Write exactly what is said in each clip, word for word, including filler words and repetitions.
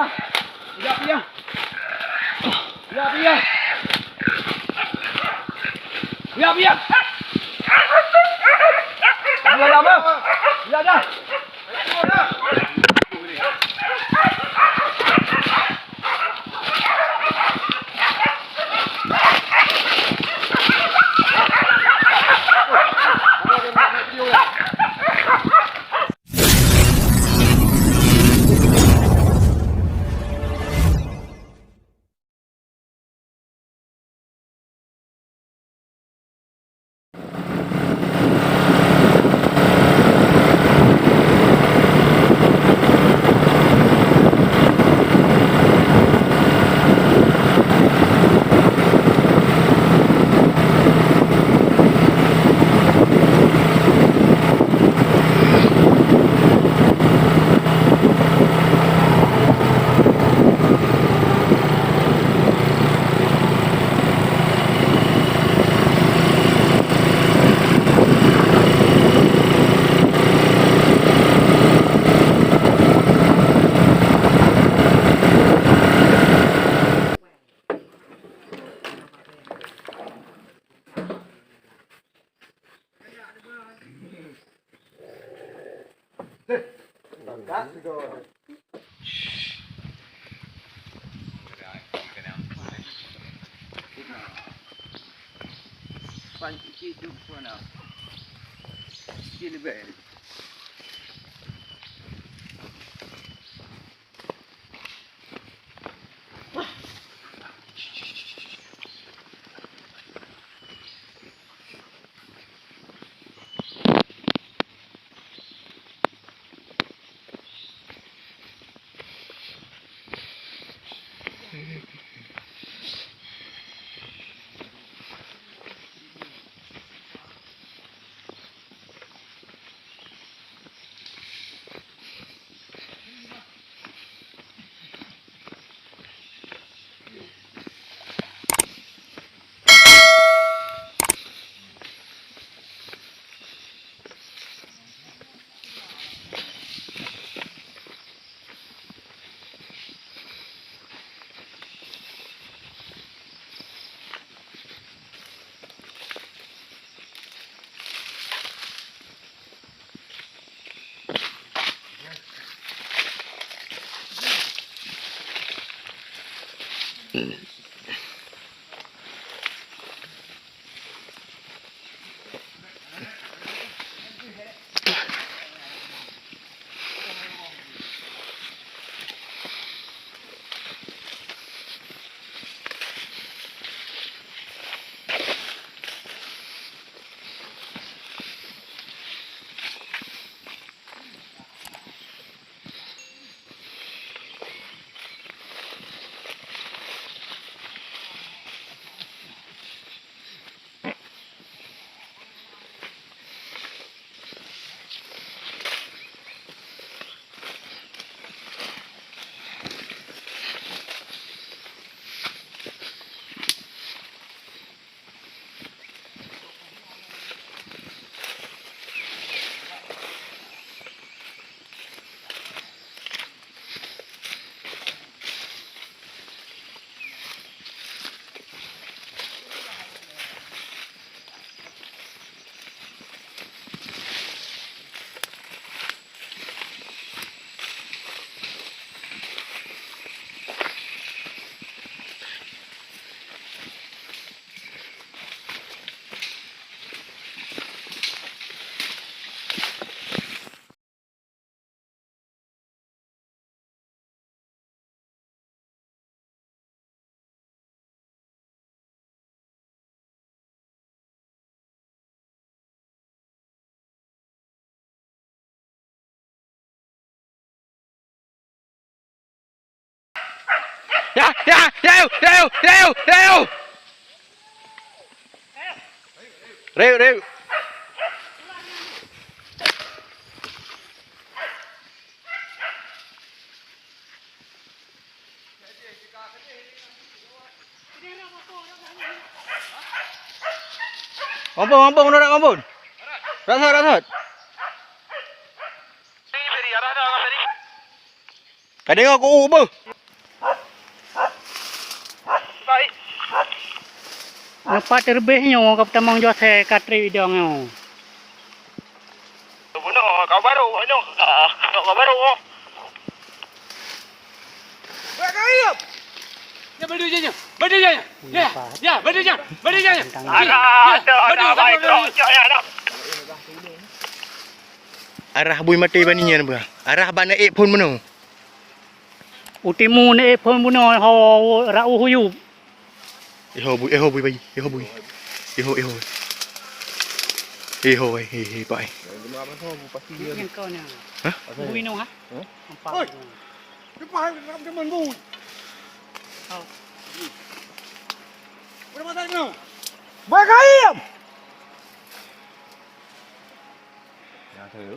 Biar, biar. Biar, biar. Biar, biar. Biar dah, Bang. Biar dah. Ya, ya, ya, yuk, ya, yuk, ya, yuk, ya, yuk. Riuk, riuk. Ompun, ompun, udah ompun. Rasat, rasat. Ka deungoe ku beuh. Nyoe pat teureubeh nyoe ka peutamong José ka trép idong nyoe. Bunoe kau baru, nyoe kau baru. Bak kayup. Ya, badu je, badu je. Ya, ya, badu je, badu je. Alah, ya, ada, badu, ada, badu, badu. Arah bui maté bani nyan bah. Arah bana ék phôn meunoe. U timu na ék phôn bunoe ho rau huyub. Iho bui, iho bui bayi, iho bui. Iho, iho. Iho, eh, eh, eh, pak, eh. Nyang kau nyan. Hah? Bui noh, ha? Hah? Nampak. Oi. Lepas dalam teman bui. Kau. Udah masak noh. Bagaim. Yang saya.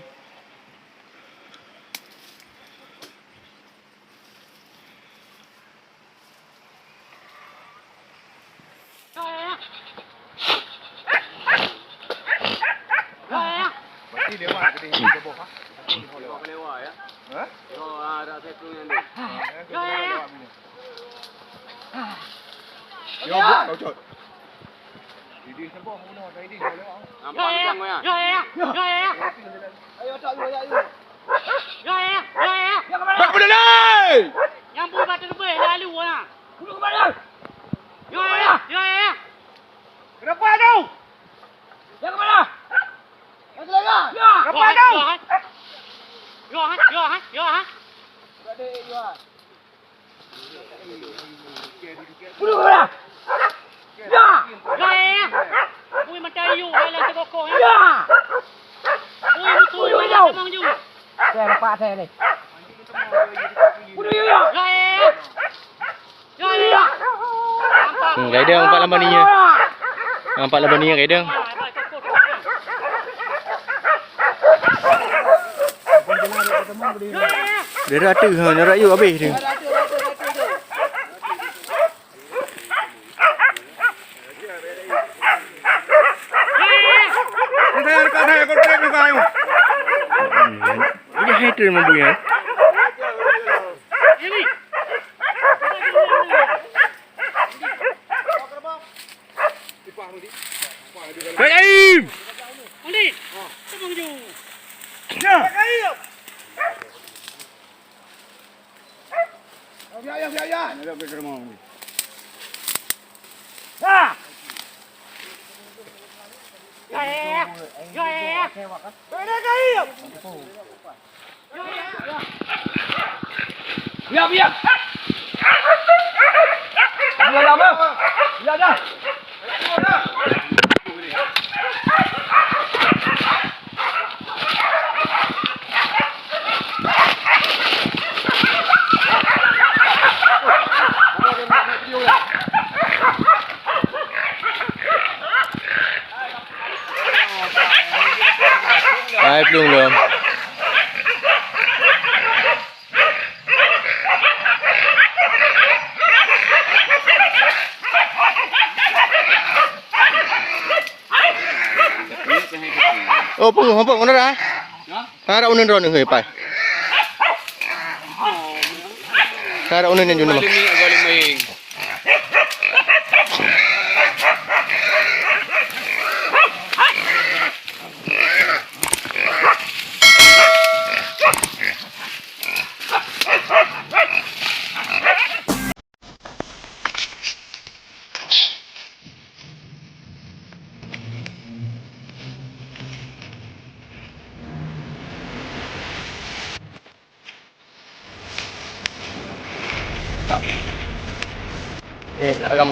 Berarti lewat ke dia, dia bawa, ha? Lewat ke lewat, ya? Ha? Oh, ah, dah saya turun nanti. Ya, ya, ya. Yo, bu, kau cot. Didi sebo bunuh, dah Didi, kau lewat. Nampak ya, ya, ya. Ya, ya, ya. Ya, ya, ya. Ayo, tak lu, ya, lu. Ya, ya, ya, ya, ya. Yang mana? Bak bunuh ni! Yang bu batu lebih, lalu, ah. Bunuh kemana? Ya, ya, ya, ya, ya. Kenapa tu? Yang mana? Yang mana? Ya. Kenapa tu? Ya, ya, ya, ya. Ada, ya. Bunuh kemana? Ya! Ya, ya, ya. Ui, mata ayu, hai lah segokong, ya. Ya! Ui, musuh, bunuh hai lah kau. Temang ju. Saya nampak saya ni. Bunuh ya, ya! Ya, ya, ya. Ya, ya, ya. Nampak. Hmm, gaideng nampak lam bani nya. Nampak lam bani nya gaideng. Dia dah tu, ha, nyorak yuk habis tu. Ini hai tu memang bunyi. Hei, Aim! Andi, tolong ju. Ya. Ya, ya, ya, ya. Ha. Ya, ya, ya. Ya, ya, ya. Ada kayu. Biar, biar. Biar dah, Bang. Biar dah. Hai, plueng lom. Oh, peungeuh, peungeuh, peungeuh dah, eh? Hah? Harap uneun droeneuh, hei, pai. Harap uneun nyan jinoe. Eh, agam.